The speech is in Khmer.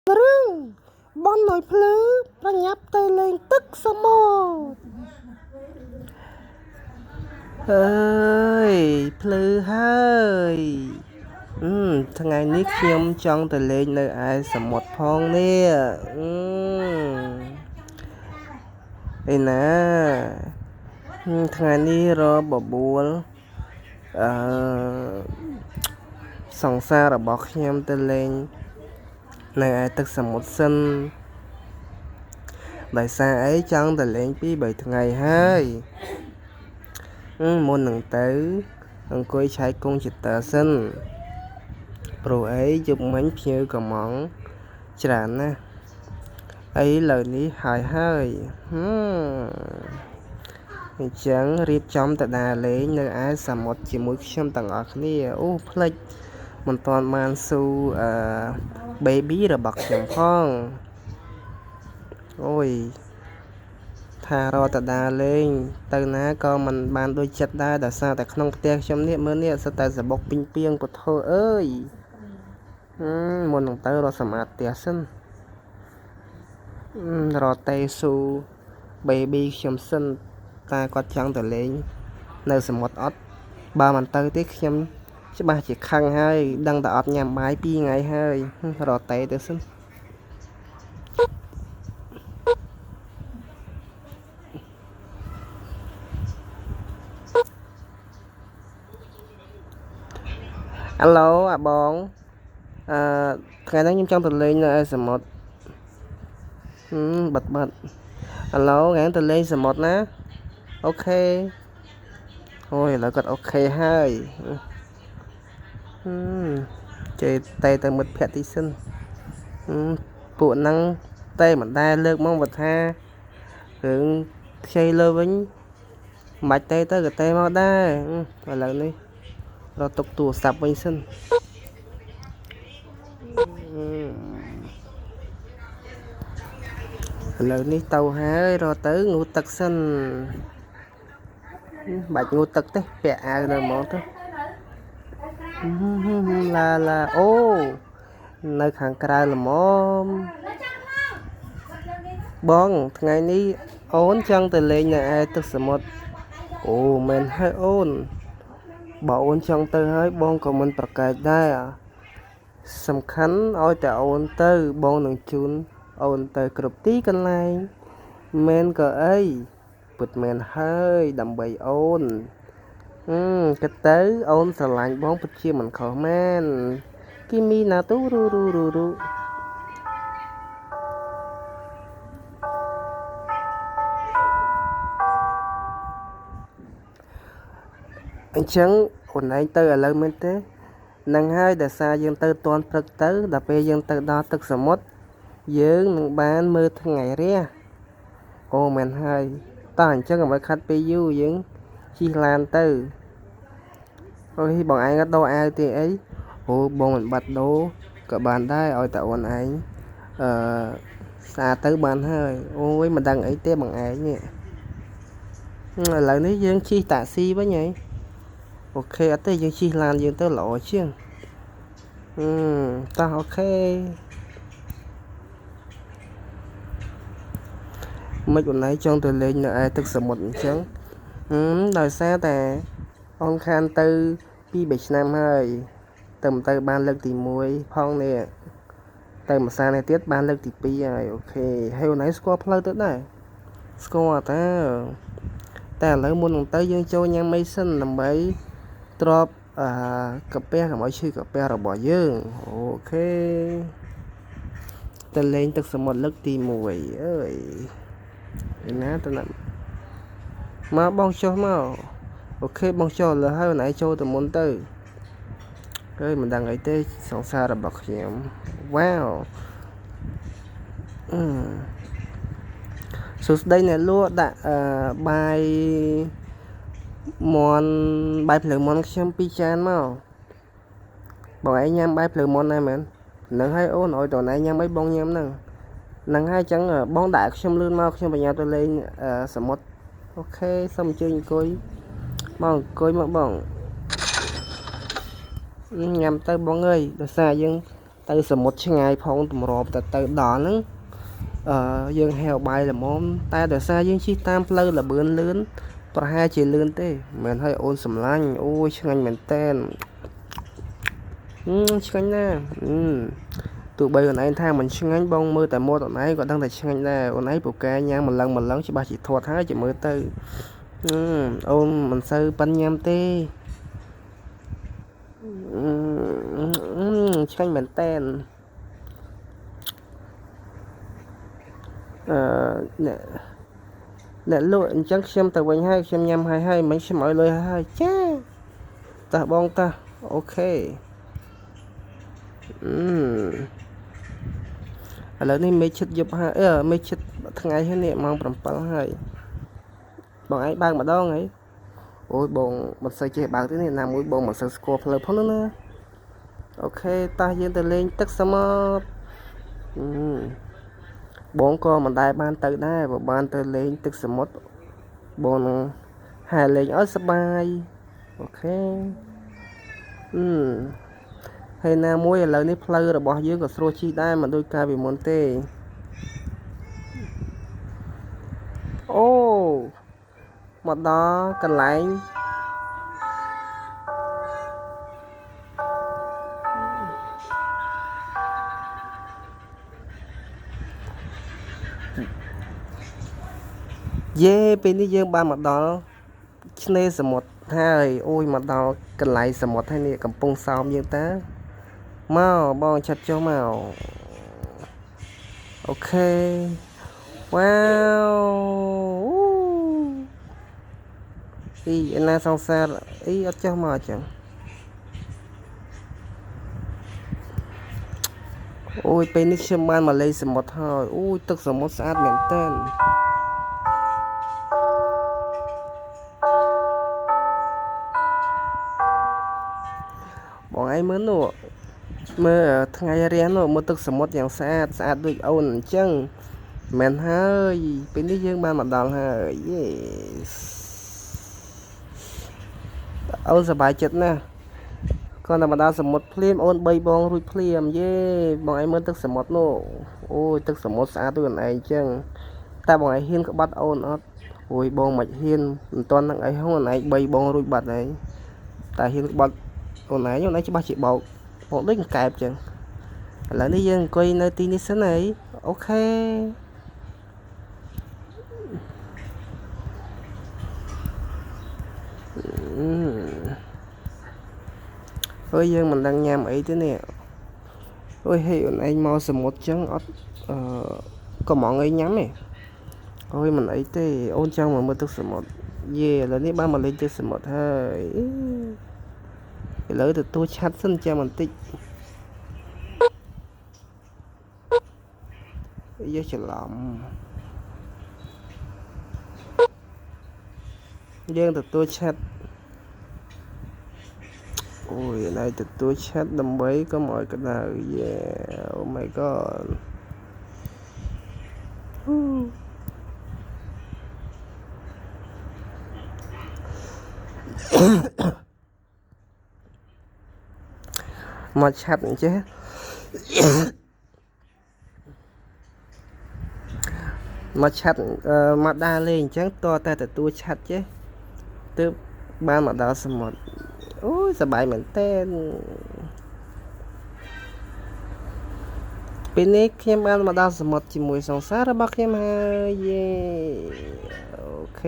រឿងបន់ឲ្យភ្លឺប្រញាប់ទៅលេងទឹកសមុទ្រអើយភ្លឺហើយអឺថ្ងៃនេះខ្ញុំចង់ទៅលេងនៅឯសមុទ្រផងនេះអឺឯណាថ្ងៃនេះរបបួលអឺសង្សាររបស់ខ្ញុំទៅលេងនៅឯទឹកសមុទ្រសិនដោយសារអីចង់ទៅលេង2 3ថ្ងៃហើយមុននឹងទៅអង្គុយឆែកកុងព្យូទ័រសិនព្រោះអីយប់មិញភ្ញៀវកំងច្រើនណាស់អីឥឡូវនេះហើយហើយអញ្ចឹងរៀបចំទៅដើរលេងនៅឯសមុទ្រជាមួយខ្ញុំទាំងអស់គ្នាអូភ្លេចមិនទាន់បានស៊ូអឺ baby របស់ខ្ញុំផងអូយថារត់ទៅដើរលេងទៅណាក៏មិនបានដូចចិត្តដែរដោយសារតែក្នុងផ្ទះខ្ញុំនេះមើលនេះសុទ្ធតែសបុកពីងពីងពុទ្ធោអើយមុននឹងទៅរត់សម្អាតផ្ទះសិនរត់តេស៊ូ baby ខ្ញុំសិនតើគាត់ចង់ទៅលេងនៅសមុទ្រអត់បើមិនទៅទេខ្ញុំច្បាស់ជាខឹងហើយដឹងតែអត់ញ៉ាំបាយ2ថ្ងៃហើយរត់តេទៅសិនអាឡូអាបងអឺថ្ងៃនេះខ្ញុំចង់ទៅលេងនៅឯសមុទ្របាត់បាត់អាឡូថ្ងៃនេះទៅលេងសមុទ្រណាអូខេអូយឥឡូវគាត់អូខេហើយចេតែទៅមិត្តភក្តិទីសិនពួកហ្នឹងតែមិនដែលលើកមកបើថារឿងខ្ចីលើវិញមិនបាច់ទេទៅក៏ទេមកដែរឥឡូវនេះរត់ទុកទូរស័ព្ទវិញសិនឥឡូវនេះទៅហើយរត់ទៅងូតទឹកសិនបាច់ងូតទឹកទេពាក់អាវនៅហ្មងទៅឡាឡាអូនៅខាងក្រៅល្មមបងថ្ងៃនេះអូនចង់ទៅលេងនៅឯទឹកសមុទ្រអូមែនហើយអូនបើអូនចង់ទៅហើយបងក៏មិនប្រកែកដែរសំខាន់ឲ្យតែអូនទៅបងនឹងជូនអូនទៅគ្រប់ទីកន្លែងមែនក៏អីពិតមែនហើយដើម្បីអូនគិតទៅអូនស្រឡាញ់បងពិតជាមិនខុសមែនគីមីណាទូរូរូរូរូអញ្ចឹងអូនឯងទៅឥឡូវមែនទេនឹងហើយដោយសារយើងទៅទាន់ព្រឹកទៅដល់ពេលយើងទៅដល់ទឹកសមុទ្រយើងនឹងបានមើលថ្ងៃរះអូមែនហើយតោះអញ្ចឹងកុំឲ្យខាត់ពេលយូរយើងជិះឡានទៅអូយបងឯងក៏ដូរអាវទេអីអូបងមិនបាត់ដូរក៏បានដែរឲ្យតែអូនឯងអឺស្អាតទៅបានហើយអូយមិនដឹងអីទេបងឯងនេះឥឡូវនេះយើងជិះតាក់ស៊ីវិញហីអូខេអត់ទេយើងជិះឡានយើងទៅល្អជាងតោះអូខេមិនអូនឯងចង់ទៅលេងនៅឯទឹកសមុទ្រអញ្ចឹងដោយសារតែអូនខានទៅ2 3ឆ្នាំហើយទៅមិនទៅបានលើកទី1ផងនេះទៅមួយសានេះទៀតបានលើកទី2ហើយអូខេហើយអូនឯងស្គាល់ផ្លូវទៅដែរស្គាល់តើតែឥឡូវមុននឹងទៅយើងចូលញ៉ាំអីសិនដើម្បីទ្របកាពះកុំឲ្យឈឺកាពះរបស់យើងអូខេទៅលេងទឹកសមុទ្រលើកទី1អើយឯណាទៅណាមកបងចុះមកអូខេបងចុះលើហើយអូនឯងចូលទៅមុនទៅអើយមិនដឹងអីទេសង្សាររបស់ខ្ញុំវ៉ាវសួស្តីអ្នកលក់ដាក់បាយមន់បាយភ្លើងមន់ខ្ញុំ2ចានមកបងឯងញ៉ាំបាយភ្លើងមន់ដែរមែននឹងហើយអូនឲ្យតណៃញ៉ាំអីបងញ៉ាំហ្នឹងហ្នឹងហើយចឹងបងដាក់ខ្ញុំលឿនមកខ្ញុំបញ្ញាទៅលេងសមុទ្រអូខេសូមអញ្ជើញអង្គុយមកអង្គុយមកបងញ៉ាំទៅបងអើយដោយសារយើង ទៅសមុទ្រឆ្ងាយផងទម្រាំតែទៅដល់ហ្នឹងអឺយើងហែវបាយល្មមតែដោយសារយើងជិះតាមផ្លូវល្បឿនលឿនប្រហែលជាលឿនទេមិនមែនឲ្យអូនសម្លាញ់អូយឆ្ងាញ់មែនតែនឆ្ងាញ់ណាស់ទោះបីអូនឯងថាមិនឆ្ងាញ់បងមើលតែមាត់អូនឯងក៏ដឹងតែឆ្ងាញ់ដែរអូនឯងពូកែញ៉ាំម្លឹងម្លឹងច្បាស់ជាធាត់ហើយចាំមើលទៅអូនមិនសូវប៉ិនញ៉ាំទេឆ្ងាញ់មែនតែនអឺអ្នកអ្នកលក់អញ្ចឹងខ្ញុំទៅវិញហើយខ្ញុំញ៉ាំហើយហើយមិញខ្ញុំឲ្យលុយហើយចាតោះបងតោះ OK ឥឡូវនេះមេឃឈិតយប់ហើយមេឃឈិតថ្ងៃហើយនេះម៉ោង7ហើយបងឯងបើកម្ដងហីអូយបងមិនសូវចេះបើកទេនេះណាមួយបងមិនសូវស្គាល់ផ្លូវផងណា OK តោះយើងទៅលេងទឹកសមុទ្របងក៏មិនដែលបានទៅដែរបើបានទៅលេងទឹកសមុទ្របងនឹងហែលេងឲ្យសប្បាយ OK ហើយណាមួយឥឡូវនេះផ្លូវរបស់យើងក៏ស្រួលជិះដែរមិនដូចកាលពីមុនទេអូមកដល់កន្លែងយេពេលនេះយើងបានមកដល់ឆ្នេរសមុទ្រហើយអូយមកដល់កន្លែងសមុទ្រហើយនេះកំពង់សោមយើងតើមកបងឆាត់ចុះមក OK វ៉ាវអីឯណាសង្សារអីអត់ចុះមកអញ្ចឹងអូយពេលនេះខ្ញុំបានមកលេងសមុទ្រហើយអូយទឹកសមុទ្រស្អាតមែនទែនបងឯងមើលនោះមើលថ្ងៃរះនោះមើលទឹកសមុទ្រយ៉ាងស្អាតស្អាតដូចអូនអញ្ចឹងមែនហើយពេលនេះយើងបានមកដល់ហើយ Yes អូនសប្បាយចិត្តណាស់គាត់តែមកដល់សមុទ្រភ្លាមអូន3បងរួចភ្លាមយេបងឯងមើលទឹកសមុទ្រនោះអូយទឹកសមុទ្រស្អាតដូចអូនឯងអញ្ចឹងតែបងឯងហ៊ានក្បត់អូនអត់អូយបងមិនហ៊ានមិនទាន់នឹងអីហងអូនឯង3បងរួចបាត់ហើយតែហ៊ានក្បត់អូនឯងអូនឯងច្បាស់ជាបោកបងដូចកែបចឹងឥឡូវនេះយើងអង្គុយនៅទីនេះសិនហើយ OK អើយយើងមិនដឹងញ៉ាំអីទេនេះអូយហេអូនឯងមកសមុទ្រចឹងអត់អឺកំងអីញ៉ាំទេអូយមិនអីទេអូនចង់មកមើលទឹកសមុទ្រយេឥឡូវនេះបានមកលេងទឹកសមុទ្រហើយឥឡូវទទួលឆាត់សិនចាំបន្តិចយកច្រឡំយើងទទួលឆាត់អូយណៃទទួលឆាត់ដើម្បីកុំឲ្យក្តៅ Yeah oh my god មកឆាត់អញ្ចេះមកឆាត់មកដើរលេងអញ្ចឹងតតែទទួលឆាត់ចេះទើបបានមកដល់សមុទ្រអូយសប្បាយមែនទែនពេលនេះខ្ញុំបានមកដល់សមុទ្រជាមួយសង្សាររបស់ខ្ញុំហើយយេ OK